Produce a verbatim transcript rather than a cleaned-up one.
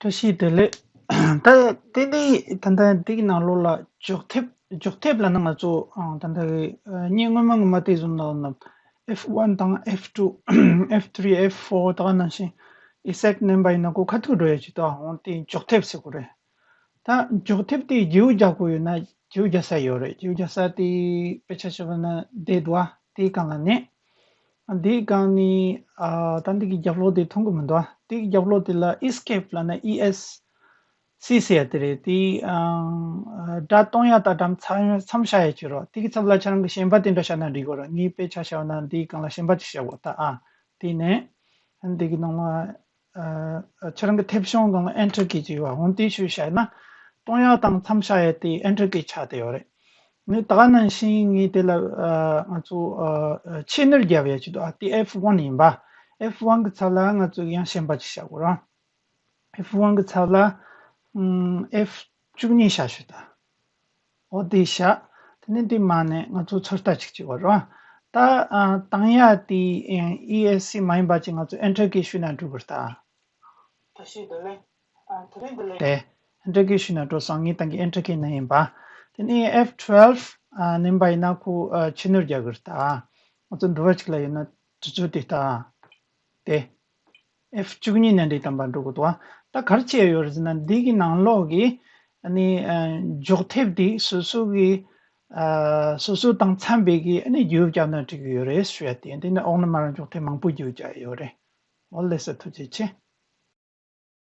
བཀྲ་ཤིས་བདེ་ལེགས། ད་དེ་ནི་ད་ལྟ་འདི་གི་ནང་ལོགས་ལ་འཇོག་ཐེབས་འཇོག་ཐེབས་ལབ་ན་ང་ཚོ་ཨང་ད་ལྟ་གི་ཨ་གཉིས་སྔོན་མ་སྔོན་མ་དེ་བཟུང་ན་ན་F one དང་F two F three F four ད་ག་ནང་བཞིན་exact མནན་པ་ཡིན་ན་ཁོ་ཁ་ཐུག་འགྲོ་ཡ་ཅིག་ད་འོང་དེ་འཇོག་ཐེབས་ཟེར་གོ་རེད། ད་འཇོག་ཐེབས་དེ་བརྗེ་པོ་རྒྱག་དགོས་ཡོད་ན་བརྗེ་པོ་རྒྱག་ས་ཡོད་རེད། བརྗེ་པོ་རྒྱག་ས་དེ་དཔེ་ཆ་བཞག་པ་ན་བསྡད་འདུག་ཨ། དེའི་སྒང་ལ་ནི། དེའི་སྒང་ནི་ཨ་ད་འདི་གི་རྒྱབ་ལོགས་དེ་མཐོང་གི་མི་འདུག་ཨ། དེའི་རྒྱབ་ལོགས་དེ་ལ་escape ལབ་ན་E S C ཟེར་ཡ་དེ་རེད། དེ་ཨང་སྒྲ་གཏོང་ཡ་དང་སྒྲ་མཚམས་མཚམས་བཞག་ཡ་ཅིག་རོ། དེ་གི་ཚབ་ལ་ཁྱེད་རང་གི་ཞེན་པ་དེ་འདྲ་བཞག་ན་འགྲིག་གོ་ར། ངས་དཔེ་ཆ་བཞག་ན་འདིའི་སྒང་ལ་ཞེན་པ་ཅིག་བཞག་གོ་ད་ཨ། དེ་ནས་འདི་གི་ནང་ལ་ཨ་ཁྱེད་རང་གི་ཐེབས་གཞུང་སྒང་ལ་enter key ཅིག་ཡོད་པ་འོང་དེ་ཞུས་བཞག་ན་གཏོང་ཡ་དང་མཚམས་བཞག་ཡ་དེ་enter key ཆགས་བསྡད་ཡོད་རེད། ངས་ད་ག་ནང་བཞིན་ངས་དེ་ལ་ཨ་ང་ཚོ་ཨ་ཆེ་ནུར་རྒྱབ་ཡ་ཅིག་འདུག་ཨ། དེ་F one ཡིན་པ། F one གི་ཚབ་ལ་ང་ཚོ་ཡང་ཞེན་པ་ཅིག་བཞག་གོ་ར། F one གི་ཚབ་ལ་ཨམ་F བཅུ་གཉིས་བཞག་ཞུ་ད། འོ་དེ་བཞག་དེ་ནས་དེ་མ་ནས་ང་ཚོ་ཚོད་ལྟ་ཅིག་བྱེད་དགོས་རེད་བ། ད་ཨ་བཏང་ཡ་དེ་ཨེ་E S C མ་ཡིན་པ་ཅིག་ང་ཚོ་enter key ཞུས་ན་འགྲིག་གི་རེད་ད། བཀྲ་ཤིས་བདེ་ལེགས། ཨ་དེ་རིང་བདེ་ལེགས། དེ་enter key ཞུས་ན་འགྲོ་སོང་། ངས་བཏང་གི་enter key ནི་ཡིན་པ། དེ་ནས་F twelve ཨ་མནན་པ་ཡིན་ན་ཁོ་ཨ་ཆེ་ནུར་རྒྱག་གི་རེད་ད། ང་ཚོ་འགྲོ་བ་ཅིག་ལ་ཡོད་ན་དུས་ཚོད་དེ་ད། དེ། F བཅུ་གཉིས་ནས་འདྲི་དམ་པ་འགྲོ་གི་འདུག་ཨ། ད་ག་རེ་བྱས་ཡོད་རེད་ཟེར་ན་འདི་གི་ནང་ལོགས་ཀྱི་ཨ་ནི་ཨ་འཇོག་ཐེབས་འདི་སོ་སོ་གི་ཨ་སོ་སོ་དང་འཚམ་པའི་གི་ཨ་ནི་རྒྱུ་བརྒྱབ་ན་འགྲིག་གི་ཡོད་རེད་ཞུ་ཡ་དེ་འདི་ནི་ཨོག་ནི་མ་རང་འཇོག་ཐེབས་མང་པོ་རྒྱུ་བརྒྱབ་ཡོད་རེད། འོ་ལགས་སོ་ཐུགས་རྗེ་ཆེ།